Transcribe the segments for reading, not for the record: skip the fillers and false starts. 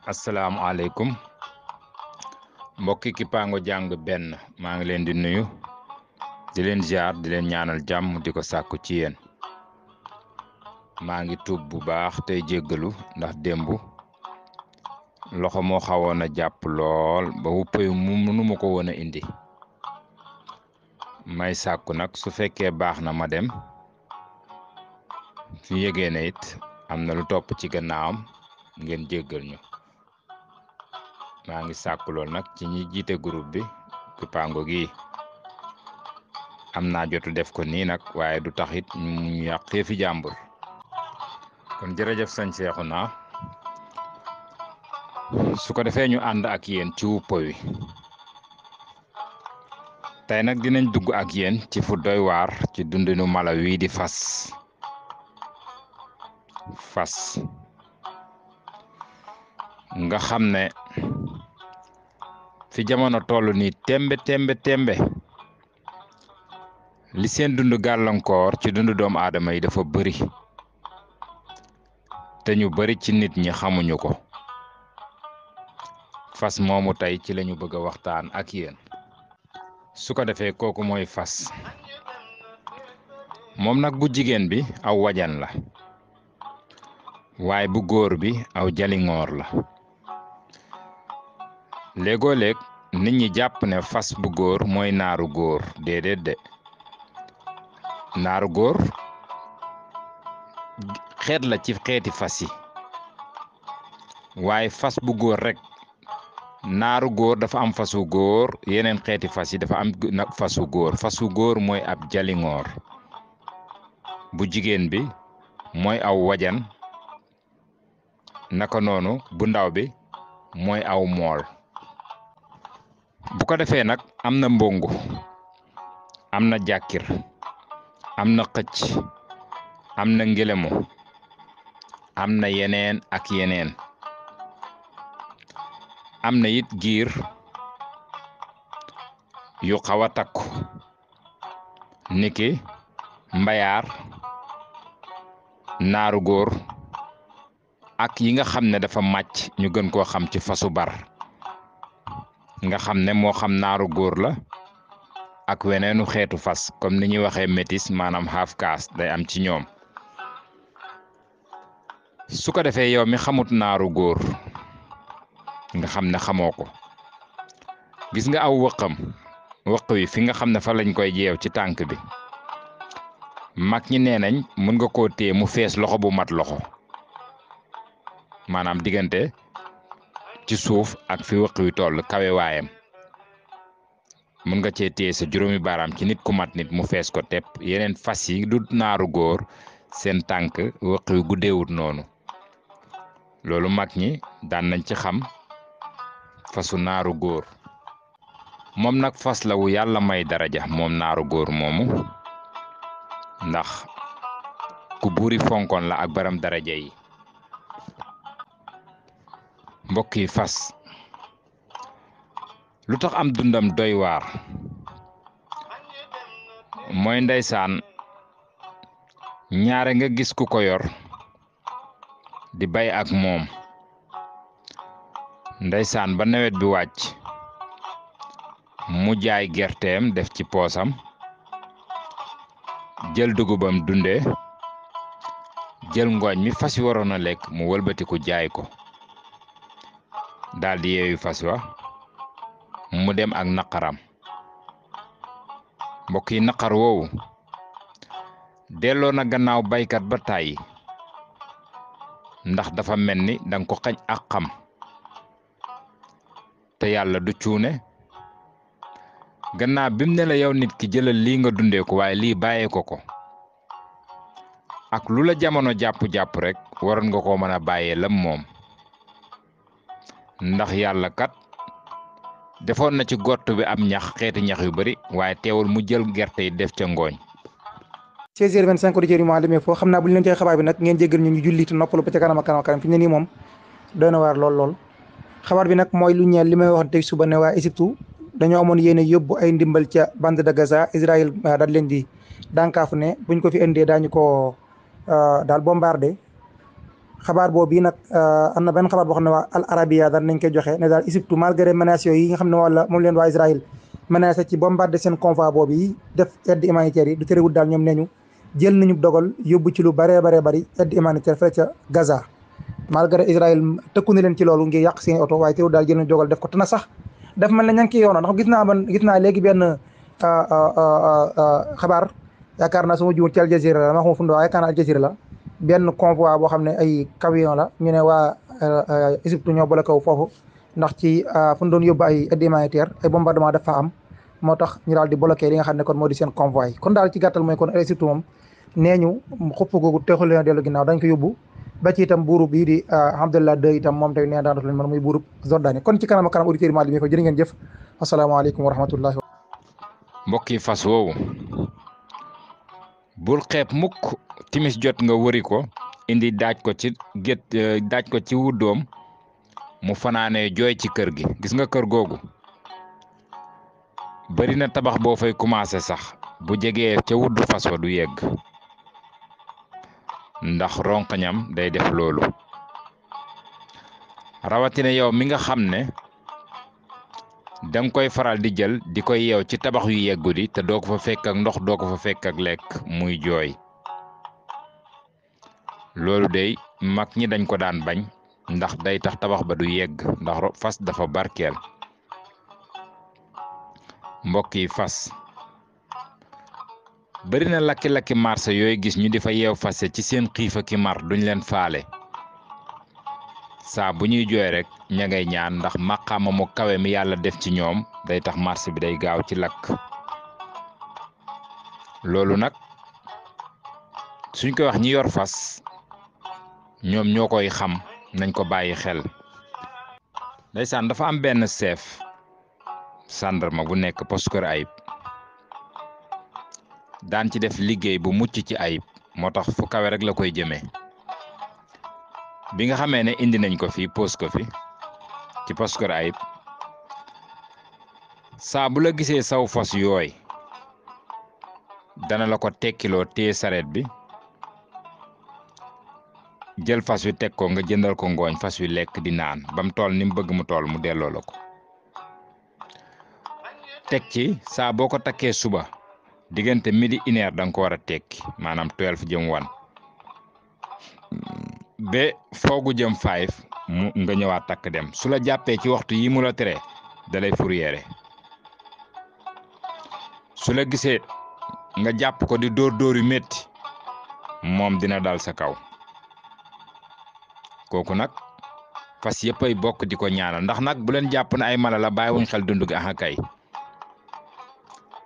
Assalamualaikum mbokki Kippaango jàng benn maa ngi leen di nuyu di leen ziar di leen ñaanal jàmm di ko sàkku ci yéen maa ngi tuub bu baax tey jéggalu ndax démb loxo moo xawoon a jàpp lool ba wuppay mu mënu ma ko woon a indi may sàkku nag su fekkee baax na ma dem su yëgee ne it am na lu topp ci gannaawam ngeen jéggal ñu maa ngi sàkku lool nag ci ñi jiite groupe bi Kippaango gi am naa jotu def ko nii nag waaye du taxit ñu yàq fi jàmbur kon jërëjëf sëñ Seexuna su ko defee ñu ànd ak yéen ci wuppa wi tey nag dinañ dugg ak yéen ci fu doy waar ci dundinu mala wi di fas nga xam ne fi jamono toll nii tembe li seen dund gàllankoor ci dundu doomu aadama yi dafa bëri te ñu bëri ci nit ñi xamuñu ko fas moomu tey ci lañu bëgg a waxtaan ak yéen su ko defee kooku mooy fas moom nag bu jigéen bi aw wajan la waaye bu góor bi aw jalingoor la léegoo léeg nit ñi jàpp ne fas bu góor mooy naaru góor déedéet de naaru góor xeet la ci xeeti fas yi waaye fas bu góor rek naaru góor dafa am fasu góor yeneen xeeti fas yi dafa am fasu góor mooy ab jalingoor bu jigéen bi mooy aw wajan naka noonu bu ndaw bi mooy aw mool bu ko defee nag am na mbongu am na jàkkir am na xëcc am na ngelemu am na yeneen ak yeneen am na it giir yu xaw a takku niki mbayaar naaru góor ak yi nga xam ne dafa màcc ñu gën koo xam ci fasu bar nga xam ne moo xam naaru góor la ak weneenu xeetu fas comme ni ñuy waxee métis maanaam half caste day am ci ñoom su ko defee yow mi xamut naaru góor nga xam ne xamoo ko gis nga aw wëq wi fi nga xam ne fa lañ koy jeew ci tànk bi mag ñi nee nañ mën nga koo téye mu fees loxo bu mat loxo maanaam diggante ci suuf ak fi wëq wi toll kawe waayam mën nga cee téye sa juróomi baaraam ci nit ku mat nit mu fees ko tepp yeneen fas yi du naaru góor seen tànk wëq wi guddeewut noonu loolu mag ñi daan nañ ci xam fasu naaru góor moom nag fas la wu yàlla may daraja moom naaru góor moomu ndax ku buuri fonkoon la ak baram daraja yi mbokk yi fas lu tax am dundam doy waar mooy ndeysaan ñaare nga gis ku ko yor di bay ak moom ndeysaan ba nawet bi wàcc mu jaay gerteem def ci poosam jël dugubam dunde jël ngooñ mi fas yi waroon a lekk mu wëlbatiku jaay ko daldi yeewi fas wa mu dem ak naqaram mbokk yi naqar woowu delloo na gannaaw baykat ba tàyyi ndax dafa mel ni danga ko xañ ak xam te yàlla du cuune gannaaw bim ne la yow nit ki jëlal lii nga dundee ko waaye lii bàyyee ko ak lu la jamono jàpp rek waroon nga ko mën a bàyyee lam moom ndax yàlla kat defoon na ci gott bi am ñax xeeti ñax yu bari waaye teewul mu jël gerte yi def ca ngooñ 16h25 auditeurs yi moo demee foo xam naa bu ñu leen joxee xabaar bi nag ngeen jéggal ñu julli te noppalu ba ca kanam ak kanam fi ñu ne nii moom doy na waar lool xabaar bi nag mooy lu ñeel li may wax tey suba ne waa Égypte dañoo amoon yéene yóbbu ay ndimbal ca bande de Gaza Israël daal leen di dànkaafu ne buñ ko fi indee daañu ko daal bombardé xabaar boobu nag am na benn xabaar boo xam ne waa Al Arabiya daan nañ koy joxe ne daal Égypte malgré menaces yooyu yi nga xam ne wala moom leen waa Israël menacé ci bombardé seen convoi boobu yi def aide humanitaire yi du terewul daal ñoom nee ñu jël nañu dogal yóbbu ci lu baree bari aide humanitaire fële ca Gaza malgré Israël tëkku na leen ci loolu ngir yàq seen oto waaye terewul daal jël nañu dogal def ko te na sax daf mel ne ña ngi ciy yoon ndax gis naa léegi benn xabaar yaakaar naa su ma juumee ci Al Jazeera la ma xam fu mu waaye yaakaar naa Al Jazeera la benn convoi boo xam ne ay camion la ñu ne waa Égypte ñoo boole kaw foofu ndax ci fu ñu doon yóbbu ay aide humanitaire ay bombardement dafa am moo tax ñu daal di bloqué li nga xam ne kon moo di seen convoi yi kon daal ci gàttal mooy kon Égypte moom nee ñu xupp googu teexul leen a dellu ginnaaw dañ ko yóbbu ba ci itam buuru bii di Abdallah II itam moom tamit nee daan def leen mën muy buuru Jordanie kon ci kanam kanam auditeurs yi Malick mi ko jërë ngeen jëf asalaamaaleykum wa rahmatullahi. mbokk yi fas woowu bul xeeb mukk timis jot nga wëri ko indi daaj ko ci daaj ko ci wuddoom mu fanaanee jooy ci kër gi gis nga kër googu bari na tabax boo fay commencé sax bu jegee ca wuddu fas wa du yegg ndax ronkañam day def loolu rawatina yow mi nga xam ne danga koy faral di jël di koy yeew ci tabax yu yeggu di te doo ko fa fekk ak ndox doo ko fa fekk ak lekk muy jooy loolu day mag ñi dañ ko daan bañ ndax day tax tabax ba du yegg ndax fas dafa barkeel mbokk yi fas bari na lakki-lakki marché yooyu gis ñu di fa yeew fase ci seen xiifa ki mar duñ leen faale saa bu ñuy jooy rek ña ngay ñaan ndax maqaama mu kawe mi yàlla def ci ñoom day tax marché bi day gaaw ci lakk loolu nag suñ koy wax ñi yor fas ñoom ñoo koy xam nañ ko bàyyi xel ndeysaan dafa am benn chef gendarme bu nekk poste Kër Ayib daan ci def liggéey bu mucc ci ayib moo tax fu kawe rek la koy jëmee bi nga xamee ne indi nañ ko fi pose ko fi ci poste Kër Ayib saa bu la gisee saw fas yooy dana la ko tekkiloo téye sareet bi jël fas wi teg ko nga jëndal ko ngooñ fas wi lekk di naan ba mu toll ni mu bëgg mu toll mu delloo la ko teg ci saa boo ko takkee suba diggante midi une heure da nga ko war a tekki maanaam 12 jëm 1 ba foogu jëm 5 mu nga ñëwaat takk dem su la jàppee ci waxtu yi mu la tere da lay fourrière su la gisee nga jàpp ko di dóor yu métti moom dina dal sa kaw kooku nag fas yëpp ay bokk di ko ñaanal ndax nag bu leen jàpp ne ay mala la bàyyiwuñ xel dund gi aha kay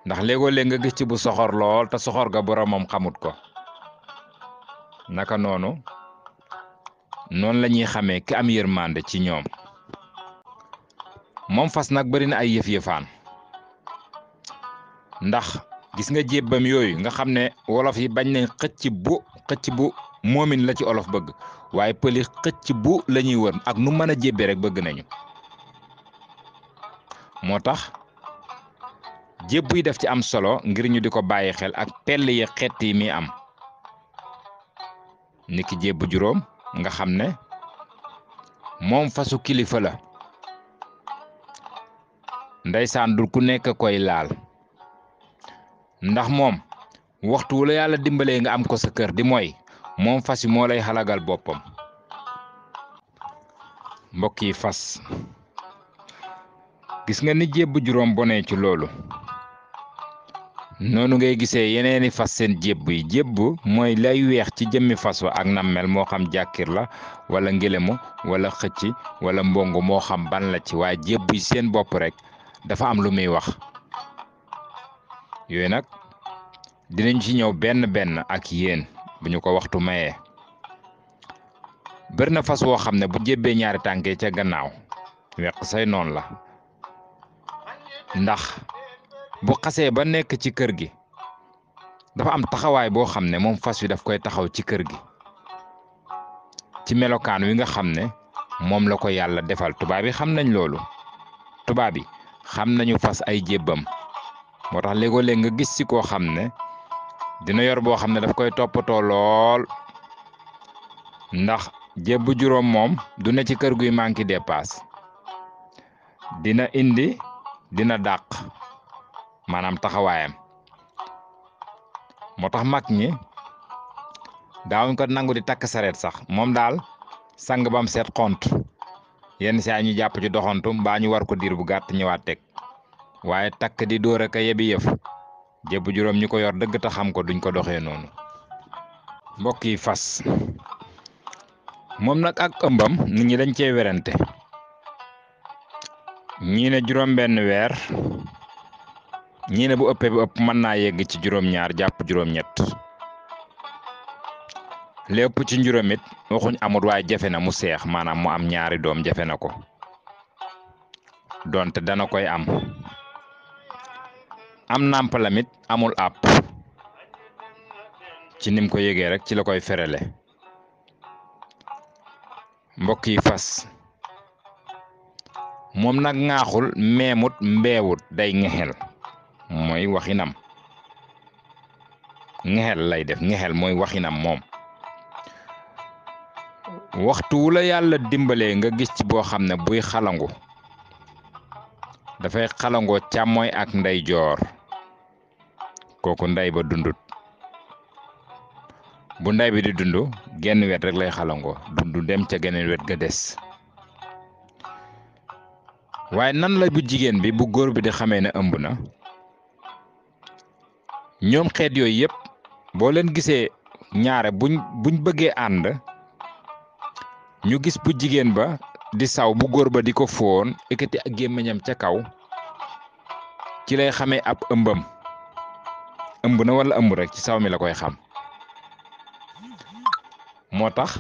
ndax léegoo-léeg nga gis ci bu soxor lool te soxor ga boromam xamut ko naka noonu la ñuy xamee ki am yërmande ci ñoom moom fas nag bari na ay yëf-yëfaan ndax gis nga jébbam yooyu nga xam ne wolof yi bañ nañ xëcc bu moomin la ci olof bëgg waaye pëli xëcc bu la ñuy wër ak nu mën a jébbe rek bëgg nañu moo tax jébb yi def ci am solo ngir ñu di ko bàyyi xel ak pell yi xeet yi mi am niki jébb juróom nga xam ne moom fasu kilifa la ndeysaan dul ku nekk koy laal ndax moom waxtu wu la yàlla dimbalee nga am ko sa kër di mooy moom fas yi moo lay xalagal boppam mbokk yi fas gis nga ni jébb juróom bonee ci loolu noonu ngay gisee yeneeni fas seen jébb yi jébb mooy lay weex ci jëmmi fas wa ak nammel moo xam jàkkir la wala ngélemu wala xëcc wala mbongo moo xam ban la ci waaye jébb yi seen bopp rek dafa am lu muy wax yooyu nag dinañ ci ñëw benn ak yéen bu ñu ko waxtu mayee bari na fas woo xam ne bu jébbee ñaari tànkee ca gannaaw weq say noonu la ndax bu xasee ba nekk ci kër gi dafa am taxawaay boo xam ne moom fas wi daf koy taxaw ci kër gi ci melokaan wi nga xam ne moom la ko yàlla defal tubaab yi xam nañ loolu tubaab yi xam nañu fas ay jébbam moo tax léegoo-léeg nga gis ci koo xam ne dina yor boo xam ne daf koy toppatoo lool ndax jébbu juróom moom du ne ci kër guy manqué dépasse dina indi dina dàq maanaam taxawaayam moo tax mag ñi daawuñ ko nangu di takk sareet sax moom daal sang bam seet xont yenn saa ñu jàpp ci doxantu mbaa ñu war ko diir bu gàtt ñëwaat teg waaye takk di dóor ak a yebi yëf jébbu juróom ñi ko yor dëgg te xam ko duñ ko doxee noonu. mbokk yi fas moom nag ak ëmbam nit ñi dañ cee werante ñii ne juróom-benn weer ñii ne bu ëppee bu ëpp mën naa yegg ci juróom-ñaar jàpp juróom-ñett lépp ci njuróomit waxuñ amut waaye jafe na mu seex maanaam mu am ñaari doom jafe na ko donte dana koy am nàmpalamit amul àpp ci nim ko yëgee rek ci la koy ferele mbokk yi fas moom nag ŋaaxul meemut mbeewut day ŋexel mooy waxinam ŋexel lay def ŋexel mooy waxinam moom waxtu wu la yàlla dimbalee nga gis ci boo xam ne buy xalangu dafay xalangoo càmmooy ak ndeyjoor kooku ndey ba dundut bu ndey bi di dund genn wet rek lay xalangoo dundu dem ca geneen wet ga des waaye nan la bu jigéen bi bu góor bi di xamee ne ëmb na ñoom xeet yooyu yëpp boo leen gisee ñaare buñ bëggee ànd ñu gis bu jigéen ba di saw bu góor ba di ko foon ekkati ak gémmiñam ca kaw ci lay xamee ab ëmbam ëmb na wala ëmb rek ci saw mi la koy xam moo tax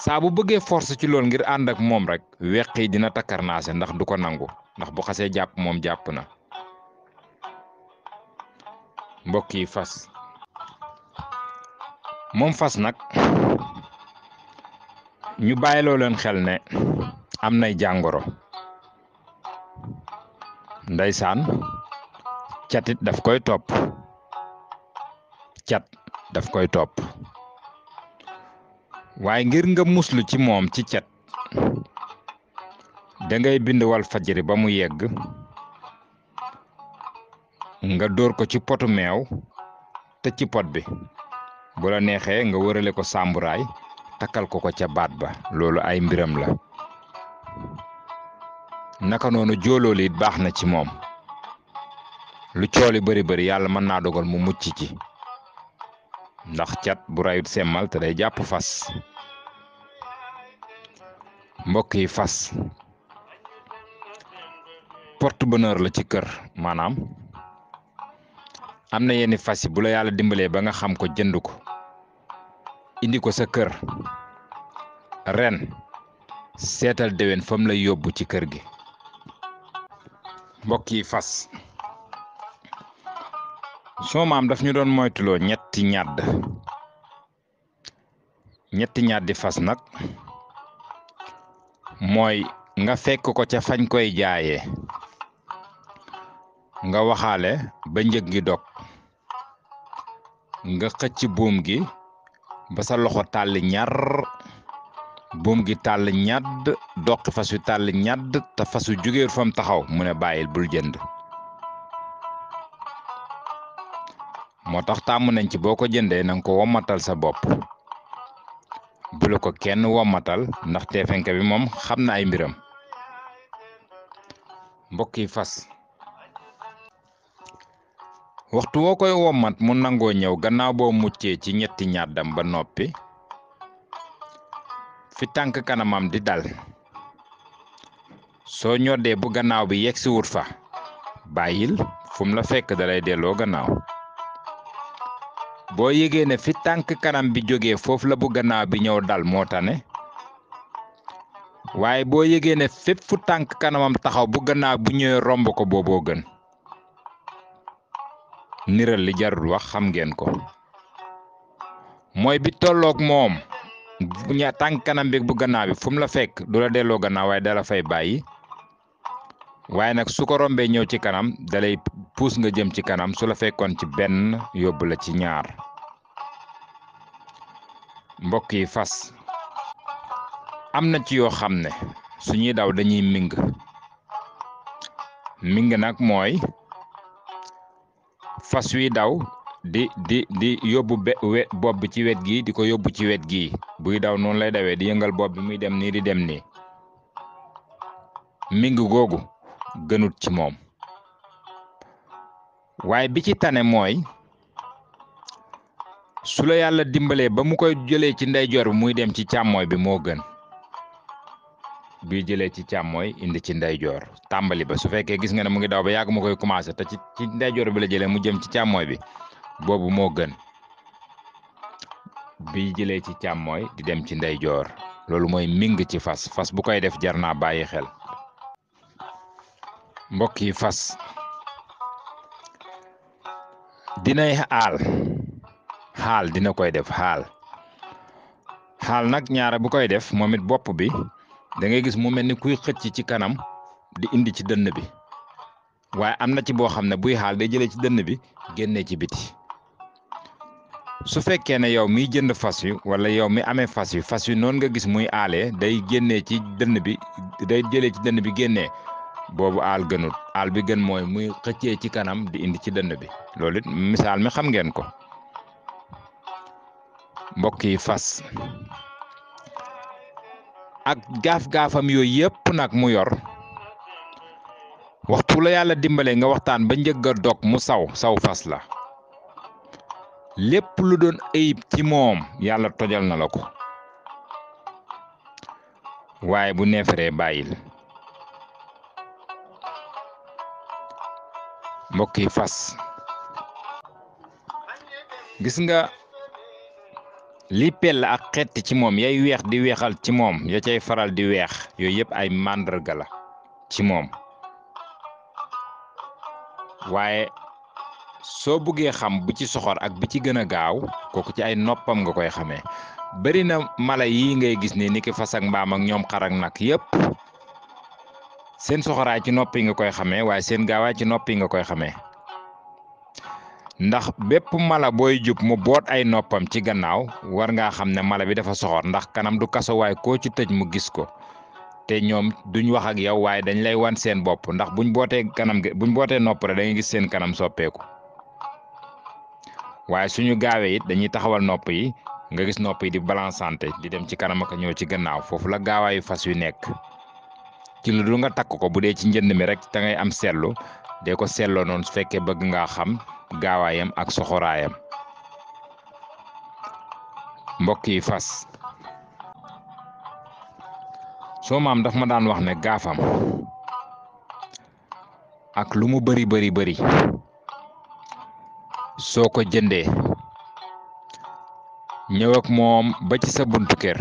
saa bu bëggee force ci lool ngir ànd ak moom rek weq yi dina takkarnaase ndax du ko nangu ndax bu xasee jàpp moom jàpp na mbokk yi fas moom fas nag ñu bàyyiloo leen xel ne am nay jàngoro ndeysaan catit daf koy topp cat daf koy topp waaye ngir nga muslu ci moom ci cat da ngay bind Walfadjri ba mu yegg nga dóor ko ci potu meew te ci pot bi bu la neexee nga wërale ko sàmburaay takkal ko ca baat ba loolu ay mbiram la naka noonu jooloolu it baax na ci moom lu cooli bari bari yàlla mën naa dogal mu mucc ci ndax cat bu rayut semmal te day jàpp fas mbokk yi fas porte-bonheur la ci kër maanaam am na yenn fas yi bu la yàlla dimbalee ba nga xam ko jënd ko indi ko sa kër ren seetal déwén fam lay yóbbu ci kër gi mbokk yi fas soo maam daf ñu doon moytuloo ñetti ñàddi fas nag mooy nga fekk ko ca fañ koy jaayee nga waxaale ba njëg gi dog nga xëcc buum gi ba sa loxo tàlli ñar buum gi tàll ñadd doqi fas wi tàll ñadd te fas wi jógee fam taxaw mu ne bàyyil bul jënd moo tax tàmm nañ ci boo ko jëndee na nga ko wommatal sa bopp bu la ko kenn wommatal ndax teefenke bi moom xam na ay mbiram mbokk yi fas waxtu woo koy wommat mu nangoo ñëw gannaaw boo muccee ci ñetti ñàddam ba noppi fi tànk kanamam di dal soo ñoddee bu gannaaw bi yegg si wut fa bàyyil fu mu la fekk dalay delloo gannaaw boo yëgee ne fi tànk kanam bi jógee foofu la bu gannaaw bi ñëw dal moo tane waaye boo yëgee ne fépp fu tànk kanamam taxaw bu gannaaw bu ñëwee romb ko booboo gën niral li jarul wax xam ngeen ko mooy bi tolloog moom tànk kanam bi bu gannaaw bi fu mu la fekk du la delloo gannaaw waaye dala fay bàyyi waaye nag su ko rombee ñëw ci kanam dalay puus nga jëm ci kanam su la fekkoon ci benn yóbbu la ci ñaar mbokk yi fas am na ci yoo xam ne suñuy daw dañuy ming nag mooy fas wi daw di yóbbu bopp bi ci wet gi di ko yóbbu ci wet gi buy daw noonu lay dawee di yëngal bopp bi muy dem nii di dem nii ming googu gënut ci moom waaye bi ci tane mooy su la yàlla dimbalee ba mu koy jëlee ci ndeyjoor bi muy dem ci càmmooy bi moo gën bi jëlee ci càmmooy indi ci ndeyjoor tàmbali ba su fekkee gis nga ne mu ngi daw ba yàgg mu koy commencé te ci ndeyjoor bi la jëlee mu jëm ci càmmooy bi boobu moo gën bi jëlee ci càmmooy di dem ci ndeyjoor loolu mooy ming ci fas bu koy def jar naa bàyyi xel mbokk yi fas dinay xaal dina koy def xaal nag ñaara bu koy def moom it bopp bi da ngay gis mu mel ni kuy xëcc ci kanam di indi ci dënn bi waaye am na ci boo xam ne buy xaal day jëlee ci dënn bi génnee ci biti su fekkee ne yow miy jënd fas wi wala yow mi amee fas wi noonu nga gis muy aalee day génnee ci dënn bi day jëlee ci dënn bi génnee boobu aal gënut aal bi gën mooy muy xëccee ci kanam di indi ci dënn bi loolu it misaal mi xam ngeen ko mbokk yi fas ak gaaf-gaafam yooyu yëpp nag mu yor waxtu la yàlla dimbalee nga waxtaan ba njëgg a dog mu saw fas la lépp lu doon ayib ci moom yàlla tojal na la ko waaye bu neeferee bàyyil mbokk yi fas gis nga li pell ak xetti ci moom yay weex di weexal ci moom ya cay faral di weex yooyu yëpp ay màndarga la ci moom waaye soo buggee xam bu ci soxor ak bi ci gën a gaaw kooku ci ay noppam nga koy xamee bari na mala yi ngay gis ni ki fas ak mbaam ak ñoom xar ak nag yëpp seen soxoraay ci noppi nga koy xamee waaye seen gaawaay ci noppi nga koy xamee ndax bépp mala booy jub mu boot ay noppam ci gannaaw war ngaa xam ne mala bi dafa soxor ndax kanam du kaso waaye koo ci tëj mu gis ko te ñoom duñ wax ak yow waaye dañ lay wan seen bopp ndax buñ bootee nopp rek da ngay gis seen kanam soppeeku waaye suñu gaawee it dañuy taxawal nopp yi nga gis nopp yi di balançante di dem ci kanam ak ñëw ci gannaaw foofu la gaawaayu fas yu nekk ci lu dul nga takk ko bu dee ci njënd mi rek da ngay am seetlu dee ko seetloo noonu su fekkee bëgg ngaa xam gaawaayam ak soxoraayam mbokk yi fas soo maam daf ma daan wax ne gaafam ak lu mu bari soo ko jëndee ñëw ak moom ba ci sa buntu kër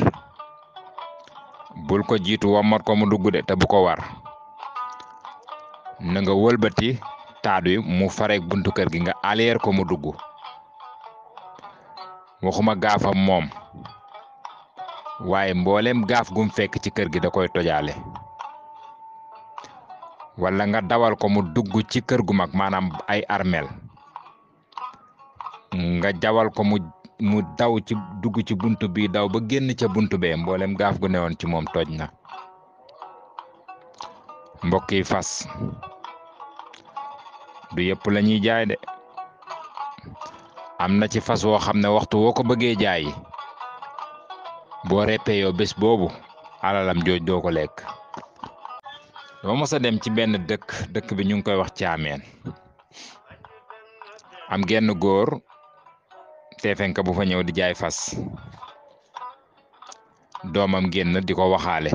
bul ko jiitu wammat ko mu dugg de te bu ko war na nga wëlbati taadu yi mu fareeg buntu kër gi nga aleer ko mu dugg waxuma gaafam moom waaye mboolem gaaf gum fekk ci kër gi da koy tojaale wala nga dawal ko mu dugg ci kër gu mag maanaam ay armel nga jawal ko mu daw ci dugg ci buntu bi daw ba génn ca buntu bee mboolem gaaf gu newoon ci moom toj na mbokk yi fas du yëpp la ñuy jaay de am na ci fas woo xam ne waxtu woo ko bëggee jaay boo reppee yow bés boobu alalam jooj doo ko lekk dama mos a dem ci benn dëkk bi ñu ngi koy wax caameen am genn góor teefenka bu fa ñëw di jaay fas doomam génn di ko waxaale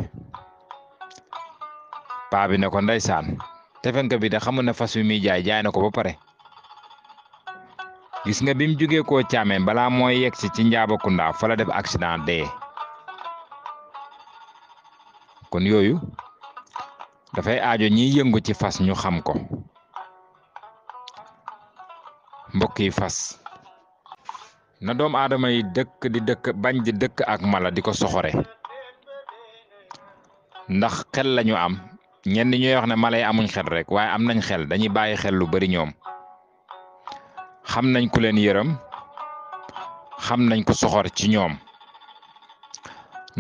paa bi ne ko ndeysaan teefenka bi da xamul ne fas wi muy jaay na ko ba pare gis nga bi mu jógee koo caameen balaa mooy yegg ci Njaabakunda fa la def accident dee kon yooyu dafay aajo ñiy yëngu ci fas ñu xam ko mbokk yi fas na doom aadama yi bañ di dëkk ak mala di ko soxore ndax xel lañu am ñenn ñooy wax ne mala yi amuñ xel rek waaye am nañ xel dañuy bàyyi xel lu bari ñoom xam nañ ku leen yërëm xam nañ ko soxor ci ñoom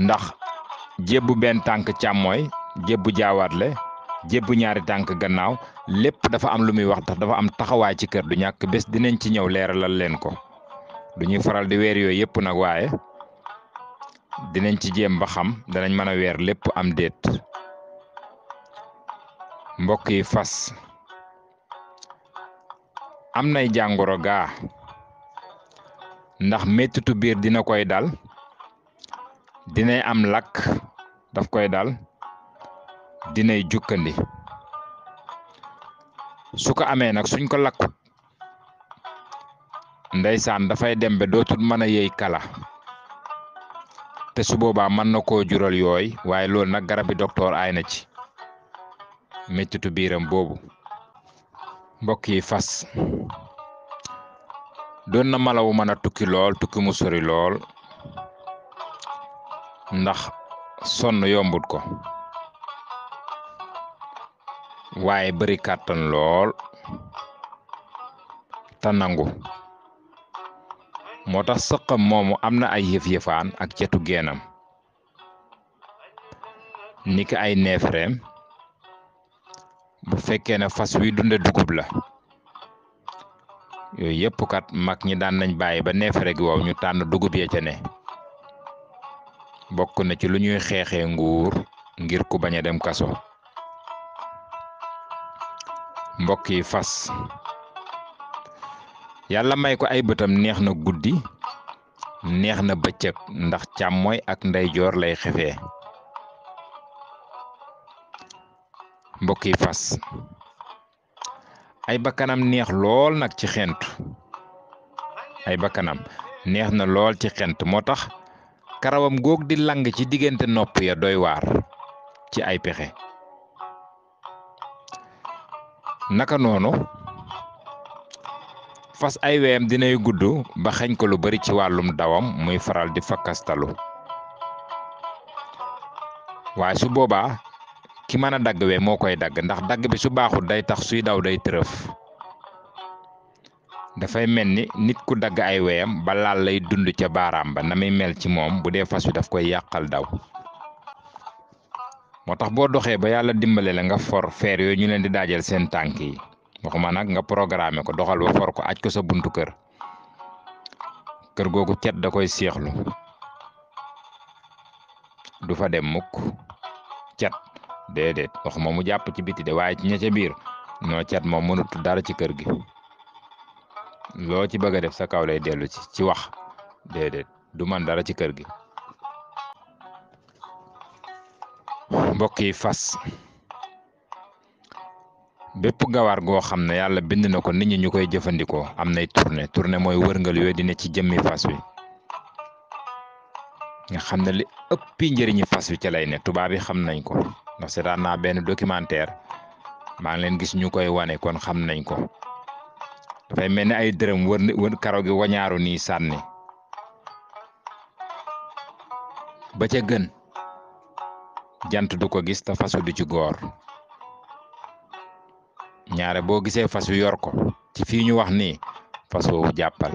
ndax jébbu benn tànk càmmooy jébbu jaawaatle jébbu ñaari tànk gannaaw lépp dafa am lu muy wax tax dafa am taxawaay ci kër du ñàkk bés dinañ ci ñëw leeralal leen ko du ñuy faral di weer yooyu yëpp nag waaye dinañ ci jéem ba xam danañ mën a weer lépp am déet mbokk yi fas am nay jàngoro gaa ndax mettitu biir dina koy dal dinay am lakk daf koy dal dinay jukkandi su ko amee nag suñ ko lakkut ndeysaan dafay dem ba dootul mën a yëy kala te su boobaa mën na koo jural yooy waaye loolu nag garabi docteur aay na ci mettitu biiram boobu mbokk yi fas doon na mala wu mën a tukki lool tukki mu sori lool ndax sonn yombut ko waaye bari kàttan lool te nangu moo tax sëqam moomu am na ay yëf-yëfaan ak cetu geenam niki ay neefreem bu fekkee ne fas wi dunde dugub la yooyu yëpp kat mag ñi daan nañ bàyyi ba neefere gi wow ñu tànn dugub ya ca ne bokk na ci lu ñuy xeexee nguur ngir ku bañ a dem kaso mbokk yi fas yàlla may ko ay bëtam neex na guddi neex na bëccëg ndax càmmooy ak ndeyjoor lay xefee mbokk yi fas ay bakkanam neex lool nag ci xent ay bakkanam neex na lool ci xent moo tax karawam góog di lang ci diggante nopp ya doy waar ci ay pexe naka noonu fas ay weyam dinay gudd ba xeñ ko lu bari ci wàllum dawam muy faral di fakkastalu waaye su boobaa ki mën a dagg we moo koy dagg ndax dagg bi su baaxul day tax suy daw day tërëf dafay mel ni nit ku dagg ay weyam ba laal lay dund ca baaraam ba na muy mel ci moom bu dee fas wi daf koy yàqal daw moo tax boo doxee ba yàlla dimbale la nga for feer yooyu ñu leen di daajal seen tànk yi waxuma nag nga programmer ko doxal ba for ko aj ko sa buntu kër googu cet da koy seexlu du fa dem mukk cet déedéet waxuma mu jàpp ci biti de waaye ci ña ca biir noo cet moom mënut dara ci kër gi loo ci bëgg a def sa kaw lay dellu ci wax déedéet du man dara ci kër gi mbokk yi fas bépp gawar goo xam ne yàlla bind na ko nit ñi ñu koy jëfandikoo am nay tourné mooy wërngal yooyu dina ci jëmmi fas wi nga xam ne li ëppi njëriñi fas wi ca lay ne tubaab yi xam nañ ko ndax seetaan naa benn documentaire maa ngi leen gis ñu koy wane kon xam nañ ko dafay mel ni ay dërëm wër karaw gi wañaaru nii sànni ba ca gën jant du ko gis te fas wi du ci góor ñaare boo gisee fas wi yor ko ci fii ñu wax nii fas woowu jàppal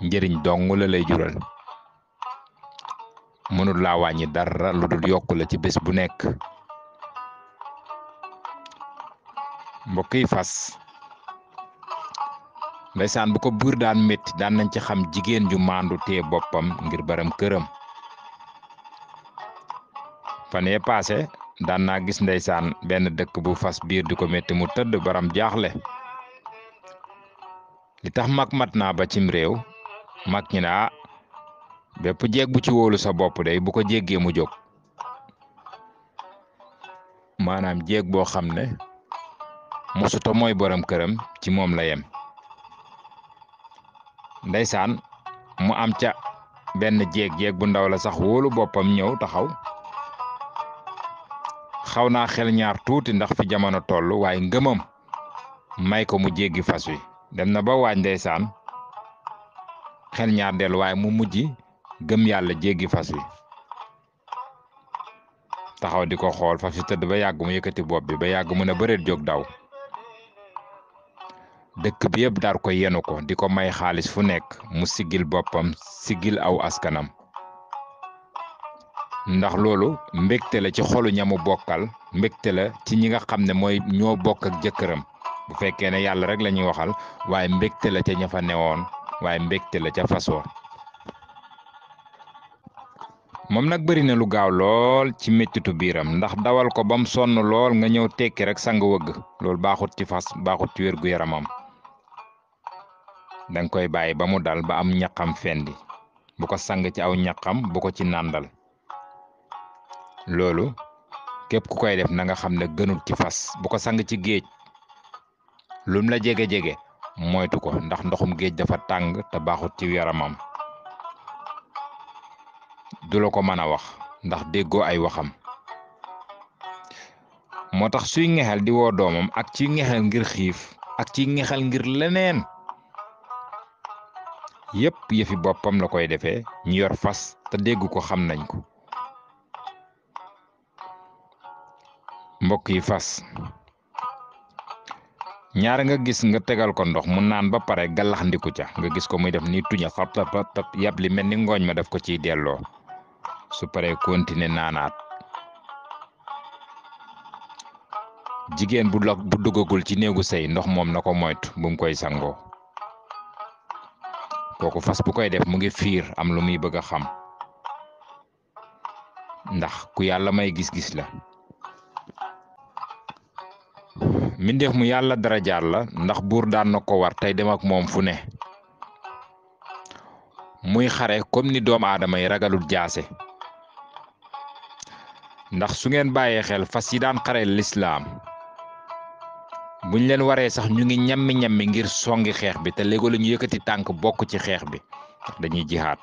njëriñ dong la lay jural mënul laa wàññi dara lu dul yokku la ci bés bu nekk mbokk yi fas ndeysaan bu ko buur daan métti daan nañ ci xam jigéen ju maandu tee boppam ngir baram këram fan yee paase daan naa gis ndeysaan benn dëkk bu fas biir di ko métti mu tëdd baram jaaxle li tax mag mat naa ba cim réew mag ñi ne bépp jeeg bu ci wóolu sa bopp day bu ko jéggee mu jóg maanaam jéeg boo xam ne mosuta mooy borom këram ci moom la yem ndeysaan mu am ca benn jéeg bu ndaw la sax wóolu boppam ñëw taxaw xaw naa xel ñaar tuuti ndax fi jamono toll waaye ngëmam may ko mu jéggi fas wi dem na ba waaj ndeysaan xel ñaar dellu waaye mu mujj gëm yàlla jéggi fas wi taxaw di ko xool fas wi tëdd ba yàgg mu yëkkati bopp bi ba yàgg mu ne bëreet jóg daw dëkk bi yëpp dar ko yenu ko di ko may xaalis fu nekk mu siggil boppam siggil aw askanam ndax loolu mbégte la ci xolu ñamu bokkal mbégte la ci ñi nga xam ne mooy ñoo bokk ak jëkkëram bu fekkee ne yàlla rek la ñuy waxal waaye mbégte la ca ña fa newoon waaye mbégte la ca fasoo moom nag bëri na lu gaaw lool ci mettitu biiram ndax dawal ko bam sonn lool nga ñëw tekki rek sang wëgg loolu baaxut ci fas baaxut ci wérgu yaramam danga koy bàyyi ba mu dal ba am ñaqam fendi bu ko sang ci aw ñaqam bu ko ci nàndal loolu képp ku koy def na nga xam ne gënul ci fas bu ko sang ci géej lum la jege-jege moytu ko ndax ndoxum géej dafa tàng te baaxut ci yaramam du la ko mën a wax ndax déggoo ay waxam moo tax suy ngexel di woo doomam ak ci ngexel ngir xiif ak ci ngexel ngir leneen yépp yëfi boppam la koy defee ñu yor fas te dégg ko xam nañ ko mbokk yi fas ñaar nga gis nga tegal ko ndox mu naan ba pare gallax ndiku ca nga gis ko muy def ni tuña xap tap yàpp li mel ni ngooñ ma daf ko ciy delloo su paree continuer naanaat jigéen bu duggagul ci néegu sëy ndox moom na ko moytu bu mu koy sangoo kooku fas bu koy def mu ngi fiir am lu muy bëgg a xam ndax ku yàlla may gis-gis la mbindeef mu yàlla dara jaar la ndax buur daan na ko war tey dem ak moom fu ne muy xare comme ni doomu aadama yi ragalul jaase ndax su ngeen bàyyee xel fas yi daan xare lislaam buñ leen waree sax ñu ngi ñammi ngir songi xeex bi te léego la ñu yëkkati tànk bokk ci xeex bi ndax dañuy jihaat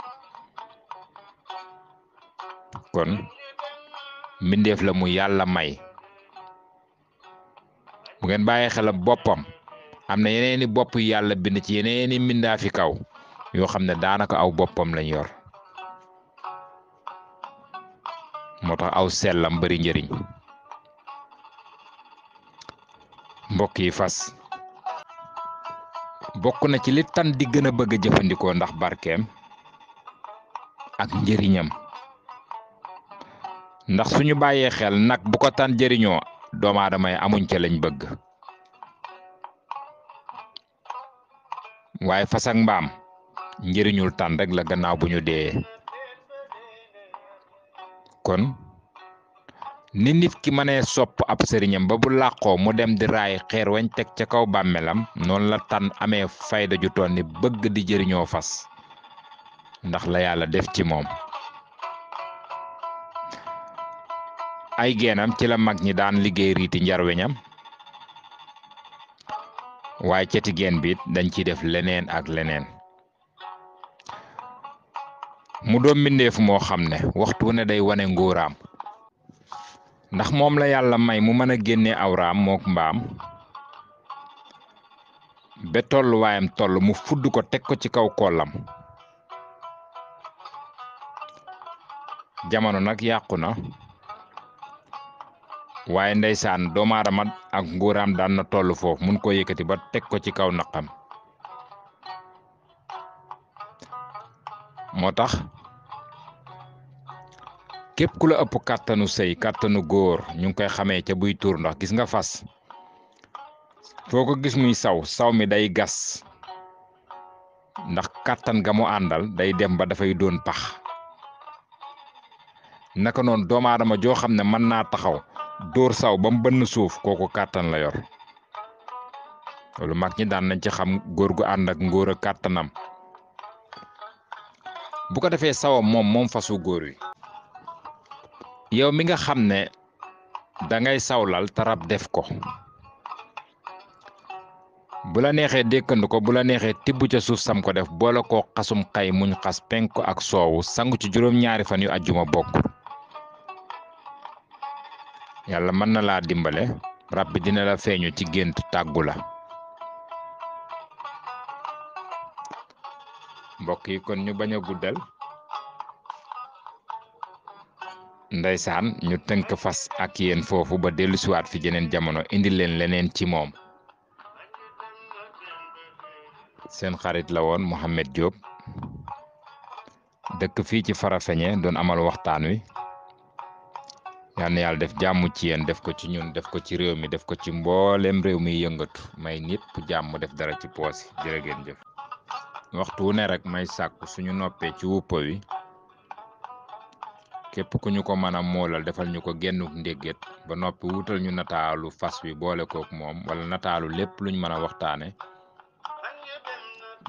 kon mbindeef la mu yàlla may bu ngeen bàyyee xel boppam am na yeneeni bopp yu yàlla bind ci yeneeni mbindaa fi kaw yoo xam ne daanaka aw boppam lañ yor moo tax aw sellam bari njëriñ mbokk yi fas bokk na ci li tan di gën a bëgg a jëfandikoo ndax barkeem ak njëriñam ndax suñu bàyyee xel nag bu ko tan jëriñoo doomu aadama yi amuñ ca lañ bëgg waaye fas ak mbaam njëriñul tan rek la gannaaw bu ñu dee kon ni nit ki mënee sopp ab sëriñam ba bu làqoo mu dem di raay xeer wañ teg ca kaw bàmmeelam noonu la tan amee fayda ju toll ni bëgg di jëriñoo fas ndax la yàlla def ci moom ay geenam ci la mag ñi daan liggéey riiti njarweñam waaye ceti geen bi dañ ciy def leneen ak leneen mu doon mbindeef moo xam ne waxtu ne day wane ngóoraam ndax moom la yàlla may mu mën a génne awraam mook mbaam ba tolluwaayam toll mu fudd ko teg ko ci kaw kollam jamono nag yàqu na waaye ndeysaan doomu aadama ak ngóoraam daan na toll foofu mun ko yëkkati ba teg ko ci kaw naqam moo tax képp ku la ëpp kàttanu sëy kàttanu góor ñu ngi koy xamee ca buy tuur ndox gis nga fas foo ko gis muy saw mi day gas ndax kàttan ga mu àndal day dem ba dafay doon pax naka noonu doomu aadama joo xam ne mën naa taxaw dóor saw ba mu bënn suuf kooku kàttan la yor loolu mag ñi daan nañ ci xam góor gu ànd ak ngóor a kàttanam bu ko defee sawam moom fasu góor wi yow mi nga xam ne dangay sawlal tarab def ko bu la neexee dékkandu ko bu la neexee tibb ca suuf sam ko def boole koo xasum xay muñ xas penku ak soowu sangu ci juróom-ñaari fan yu ajjuma bokk yàlla mën na laa dimbale rab bi dina la feeñu ci gént tàggu la mbokk yi kon ñu bañ a guddal ndeysaan ñu tënk fas ak yéen foofu ba dellusiwaat fi jeneen jamono indi leen leneen ci moom seen xarit la woon Mouhamed Diop dëkk fii ci Farafeñe doon amal waxtaan wi yal na yàlla def jàmm ci yéen, def ko ci ñun, def ko ci réew mi, def ko ci mboolem réew mi yëngatu, may nit bu jàmm def dara ci poos yi jërë ngeen jëf. waxtu wu ne rek may sàkku suñu noppee ci wuppa wi képp ku ñu ko mën a moolal defal ñu ko gennuk ndégget ba noppi wutal ñu nataalu fas wi boole kook moom wala nataalu lépp luñ mën a waxtaane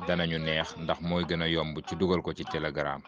danañu neex ndax mooy gën a yomb ci dugal ko ci Telegram.